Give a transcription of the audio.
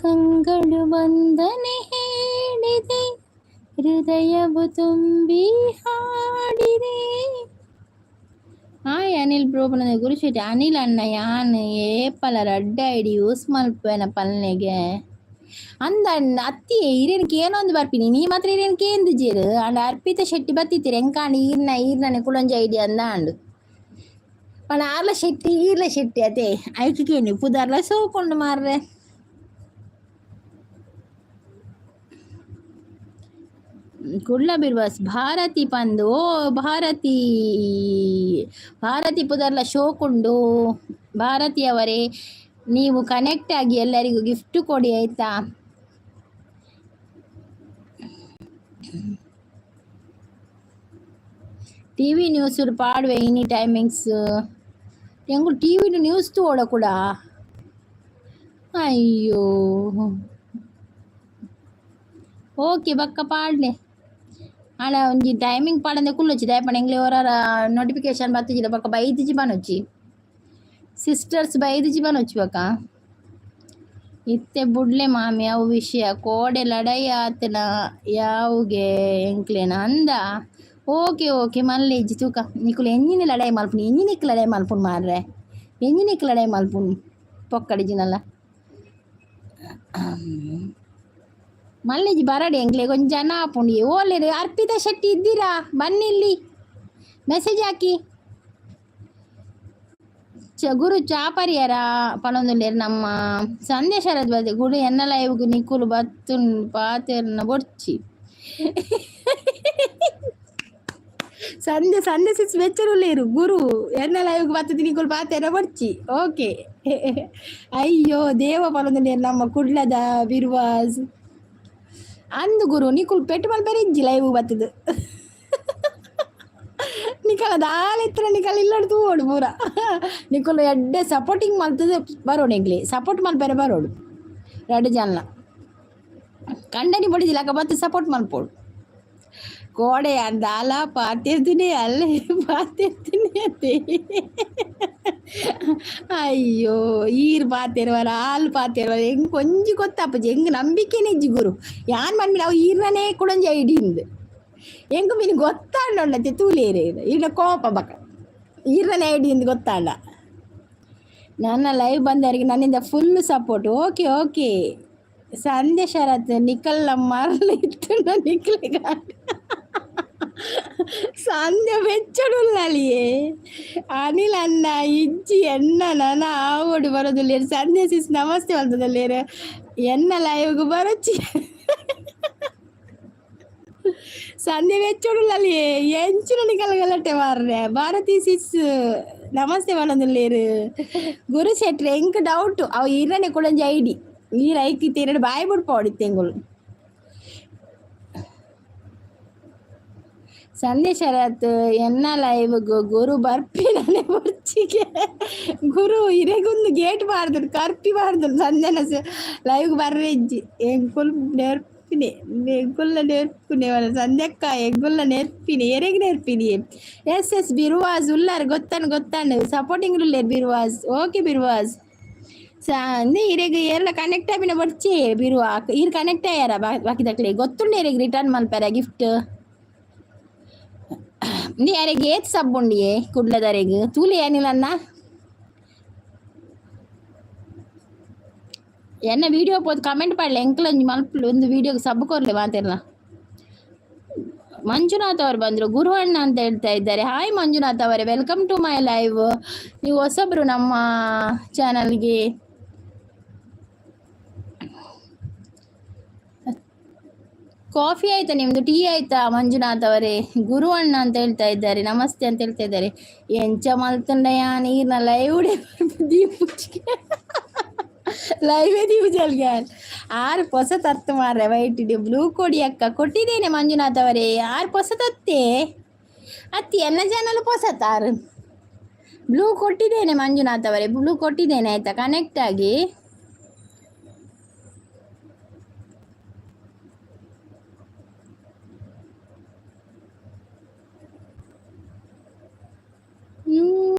ಕಂಗಳು ವಂದನೆ ಹೇಳಿದೆ, ಹೃದಯವು ತುಂಬಿ ಹಾಡಿದೆ. ಹಾಯ್ ಅನಿಲ್ ಬ್ರೋ ಪನಂದೆ ಗುರುಶೆಟ್ಟಿ. ಅನಿಲ್ ಅಣ್ಣ, ಯಾನ್ ಏಪಲ ರಡ್ಡ್ ಐಡಿ ಯೂಸ್ ಮಲ್ಪುವೆನ ಪಲ್ನೆಗೆ ಅಂದ ಅತ್ತಿ ಇರೇನ್ ಕೇನೊಂದು ಬರ್ಪಿನಿ, ನೀ ಮಾತ್ರ ಇರೇನ್ ಕೇಂದಿಜೇರು. ಅಂಡ ಅರ್ಪಿತ ಶೆಟ್ಟಿ ಬತ್ತಿತ್ತೀರ ಎಂಕಾಂಡ ಈರ್ನ ಈರ್ನನೆ ಕುಳಂಜ ಐಡಿ ಅಂದ ಅಂಡು ಪಣ. ಆರ್ಲ ಶೆಟ್ಟಿ ಈರ್ಲ ಶೆಟ್ಟಿ ಅತೆ ಐಕಿ ಕೇನಿ ಪುದಾರ್ಲ ಸೋಕೊಂಡು ಮಾರ್ರೆ. ಕುಡ್ಲ ಬಿರ್ವಾಸ್ ಭಾರತಿ ಪಂದು. ಓ ಭಾರತಿ, ಭಾರತಿ ಪುದರ್ಲ ಶೋಕುಂಡು. ಭಾರತಿ ಅವರೇ, ನೀವು ಕನೆಕ್ಟ್ ಆಗಿ ಎಲ್ಲರಿಗೂ ಗಿಫ್ಟ್ ಕೊಡಿ, ಆಯ್ತಾ? ಟಿವಿ ನ್ಯೂಸ್ ಪಾಡುವೆ ಇನಿ ಟೈಮಿಂಗ್ಸ್ ಎಂಗುಲು ಟಿವಿ ನ್ಯೂಸ್ ತೂವೊಡ ಕೂಡ. ಅಯ್ಯೋ, ಓಕೆ, ಬಕ್ಕ ಪಾಡ್ಲೆ. ಆಂಡ ಒಂಜಿ ಟೈಮಿಂಗ್ ಪಾಡಂದೆ ಕುಲ್ಲೊಚ್ಚಿ, ದಾಯೆ ಎಂಗ್ಲೆ ಒರಾರ ನೋಟಿಫಿಕೇಶನ್ ಬತ್ತಿಜಿಡ ಬೊಕ್ಕ ಬೈದಿಜಿ ಪನೊಚ್ಚಿ, ಸಿಸ್ಟರ್ಸ್ ಬೈದಿಜಿ ಪನೊಚ್ಚಿ ಬೊಕ್ಕ. ಇತ್ತೆ ಬುಡ್ಲೆ ಮಾಮಿ ಅವು ವಿಷಯ, ಕೋಡೆ ಲಡಾಯಿ ಆತನ ಯಾವುಗೆ ಎಂಕ್ಲೆನ ಅಂದ. ಓಕೆ ಓಕೆ, ಮಲ್ಲೆ ಇಜ್ಜಿ ತೂಕ. ನಿಕುಲು ಎಂಜಿನ ಲಡಾಯಿ ಮಲ್ಪುನು? ಎಂಜಿನಿಕ್ ಲಡಾಯಿ ಮಲ್ಪುನು ಮಾರ್ರೆ? ಎಂಜಿನಿಕ್ ಲಡಾಯಿ ಮಲ್ಪುನು? ಪೊಕ್ಕಡಿಜಿನಲ್ಲ ಮಲ್ಲೆಜಿ ಬರಡೆ, ಎಂಕ್ಲೆಗ್ ಒಂಜಿ ಜನ ಆಪುಂಡು. ಓಲೇರು ಅರ್ಪಿತಾ ಶೆಟ್ಟಿ ಇದ್ದೀರಾ? ಬನ್ನಿ ಇಲ್ಲಿ, ಮೆಸೇಜ್ ಹಾಕಿ. ಗುರು ಚಾಪರಿಯರ ಪನೊಂದುಲ್ಲೆರ್ ನಮ್ಮ ಸಂದೇಶ ಬತ್ತೆ. ಗುರು ಎನ್ನ ಲೈವ್ಗ್ ನಿಕುಲು ಬತ್ತುನ್ ಪಾತೆರ್ನ ಬೊಡ್ಚಿ. ಸಂಜೆ ಸಂಜೆ ಸಿಸ್ ಬೆಚ್ಚರುಲ್ಲೇರು. ಗುರು ಎನ್ನ ಲೈವ್ಗ್ ಬತ್ತುದು ನಿಕುಲು ಪಾತೆರ್ನ ಬೊಡ್ಚಿ. ಓಕೆ. ಅಯ್ಯೋ ದೇವ ಪನೊಂದುಲ್ಲೆರ್ ನಮ್ಮ ಕುಡ್ಲದ ಬಿರ್ವಾಸ್. ಅಂದು ಗುರು, ನಿಕುಲು ಪೆಟ್ಟು ಮಲ್ಪೆರೆ ಇಜ್ಜಿ ಲೈವ್ ಬತ್ತುದು. ನಿಕಲ ದಾಲ ಇತ್ತಿನ ನಿಕಲ್ ಇಲ್ಲಡ್ ತೂವೊಡು ಪೂರ. ನಿಕುಲು ಎಡ್ಡೆ ಸಪೋರ್ಟಿಂಗ್ ಮಲ್ತುದು ಬರೋಡು, ಎಂಕ್ಲೆ ಸಪೋರ್ಟ್ ಮಲ್ಪೆರೆ ಬರೋಡು. ರಡ್ಡ್ ಜನಲ ಕಂಡನಿ ಬೊಡಿದಿಲಕ ಬತ್ತ್ ಸಪೋರ್ಟ್ ಮಲ್ಪೊಡು. ಕೋಡೆ ದಾಲ ಪಾತೆರ್ದಿನಿ ಅಲ್ಲೇ ಪಾತೆರ್ದಿನಿ ಅತ್ತೆ. ಅಯ್ಯೋ, ಈರ್ ಪಾತೆರ್ವರ ಆಲ್ ಪಾತೆರ್ವರ ಎಂಕ್ ಒಂಜಿ ಗೊತ್ತಾಪುಜಿ. ಎಂಕ್ ನಂಬಿಕೆನೇ ಇಜ್ಜಿ ಗುರು. ಯಾನ್ ಪನ್ಪಿನ ಅವು ಈರ್ನನೇ ಕುಡೊಂಜಿ ಐಡಿ ಇಂದ್. ಎಂಕ್ ಮಿನಿ ಗೊತ್ತಾಂಡ ತೂಲೇರು ಈರ್ನ ಕೋಪ ಬಕ ಈರ್ನನೇ ಐಡಿ ಇಂದ್ ಗೊತ್ತಾಂಡ. ನನ್ನ ಲೈವ್ ಬಂದವರಿಗೆ ನನ್ನಿಂದ full support. Okay okay. Sandhya Sharath, ನಿಕಲ್ನ ಮರ್ಲ್ ಇತ್ತುಂಡ ನಿಕ್ಲೆಗ್ ಸಂಧ್ಯಾ ಬೆಚ್ಚಡುಲ್ಲಲಿಯೇ. ಅನಿಲ್ ಅಣ್ಣ ಇಜ್ಜಿ ಎನ್ನ ನನ ಆವೊಡು ಬರೋದುಲ್ಲೇರು. ಸಂಧ್ಯಾ ಸಿಸ್ ನಮಸ್ತೆ ಮಲ್ತೊಂದುಲ್ಲೆರ್. ಎನ್ನ ಲೈವ್ಗ್ ಬರೊಚ್ಚಿ. ಸಂಧ್ಯಾ ಬೆಚ್ಚಡುಲ್ಲಲಿಯೇ, ಎಂಚಿನ ನಿಕಲ್ ಗಲಾಟೆ ಮಾರ್ರೆ. ಭಾರತಿ ಸಿಸ್ ನಮಸ್ತೆ ಪನೊಂದುಲ್ಲೆರ್. ಗುರು ಶೆಟ್ರೆ, ಎಂಕ್ ಡೌಟ್ ಅವು ಈರ್ನನೆ ಕುಡೊಂಜಿ ಐಡಿ. ಈರ್ ಐಕ್ ಇತ್ತೆ ಇರೆಡ್ ಬಾಯಿ ಬುಡ್ಪಾವೊಡು ಇತ್ತೆ ಎಂಕುಲು. ಸಂಧ್ಯಾ ಶರತ್, ಎನ್ನ ಲೈವ್ಗ್ ಗುರು ಬರ್ಪಿನನೆ ಬೊರ್ಚಿಗೆ. ಗುರು ಇರೆಗೊಂದು ಗೇಟ್ ಪಾಡ್ದುಂಡು, ಕರ್ಪಿ ಪಾಡ್ದುಂಡು. ಸಂಧ್ಯನ ಲೈವ್ಗ್ ಬರ್ರೆ ಇಜ್ಜಿ. ಎಂಕುಲು ನೆರ್ಪಿನಿ, ಎಂಕುಲ್ಲ ನೆರ್ಪುನೆ ಸಂಧ್ಯಕ್ಕ, ಎಂಕುಲ್ಲ ನೆರ್ಪಿನಿ. ಎರೆಗ್ ನೆರ್ಪಿನಿ? ಎಸ್ ಎಸ್ ಬಿರುವಾಸ್ ಉಲ್ಲಾರ್, ಗೊತ್ತಂಡು ಗೊತ್ತಂಡು. ಸಪೋರ್ಟಿಂಗ್ ಉಲ್ಲೇರ್ ಬಿರುವಾಸ್. ಓಕೆ ಬಿರುವಾಸ್. ಇರೆಗ್ ಏರ್ಲ ಕನೆಕ್ಟ್ ಆಪಿನ ಬೊರ್ಚಿ ಬಿರುವ. ಈರ್ ಕನೆಕ್ಟ್ ಆಯಾರ ಬಾಕಿದಕ್ಲೆ ಗೊತ್ತುಂಡು ಇರೆಗ್ ರಿಟರ್ನ್ ಮಲ್ಪೆರ ಗಿಫ್ಟ್. ಇಂದು ಯಾರೆಗ್ ಏತ್ ಸಬ್ ಉಂಡಿಯೇ ಕುಡ್ಲದರೆಗ್? ತೂಲೆ ಅನಿಲನ್ನ. ಎನ್ನ ವಿಡಿಯೋ ಪೋದು ಕಮೆಂಟ್ ಪಾಡ್ಲೆ. ಎಂಕ್ಲೊಂಜಿ ಮಲ್ಪುಲು, ಒಂದು ವಿಡಿಯೋಗೆ ಸಬ್ ಕೊರ್ಲೆ ಮಾತೆರ್ಲ. ಮಂಜುನಾಥ್ ಅವರು ಬಂದರು, ಗುರು ಅಣ್ಣ ಅಂತ ಹೇಳ್ತಾ ಇದ್ದಾರೆ. ಹಾಯ್ ಮಂಜುನಾಥ್ ಅವರೇ, welcome to my live. ನೀವು ಹೊಸಬ್ರು ನಮ್ಮ ಚಾನಲ್ಗೆ. ಕಾಫಿ ಆಯ್ತಾ ನಿಮ್ದು? ಟೀ ಆಯ್ತಾ ಮಂಜುನಾಥ್ ಅವರೇ? ಗುರು ಅಣ್ಣ ಅಂತ ಹೇಳ್ತಾ ಇದ್ದಾರೆ, ನಮಸ್ತೆ ಅಂತ ಹೇಳ್ತಾ ಇದ್ದಾರೆ. ಎಂಚ ಮಲ್ತುಂಡಯ ನೀರ್ನ ಲೈವ್ ದೀಪುಚಿಗೆ ಲೈವೇ ದೀಪುಜಲ್ಗೆ ಆರು ಪೊಸ ತತ್ತು ಮಾರ್ರೆ. ವೈಟ್ ಬ್ಲೂ ಕೊಡಿ ಅಕ್ಕ. ಕೊಟ್ಟಿದ್ದೇನೆ ಮಂಜುನಾಥ್ ಅವರೇ. ಆರು ಪೊಸ ತತ್ತೆ ಅತ್ತಿ ಎನ್ನ ಚಾನಲ್ ಪೊಸತಾರು. ಬ್ಲೂ ಕೊಟ್ಟಿದ್ದೇನೆ ಮಂಜುನಾಥ್ ಅವರೇ, ಬ್ಲೂ ಕೊಟ್ಟಿದ್ದೇನೆ, ಆಯ್ತಾ? ಕನೆಕ್ಟ್ ಆಗಿ.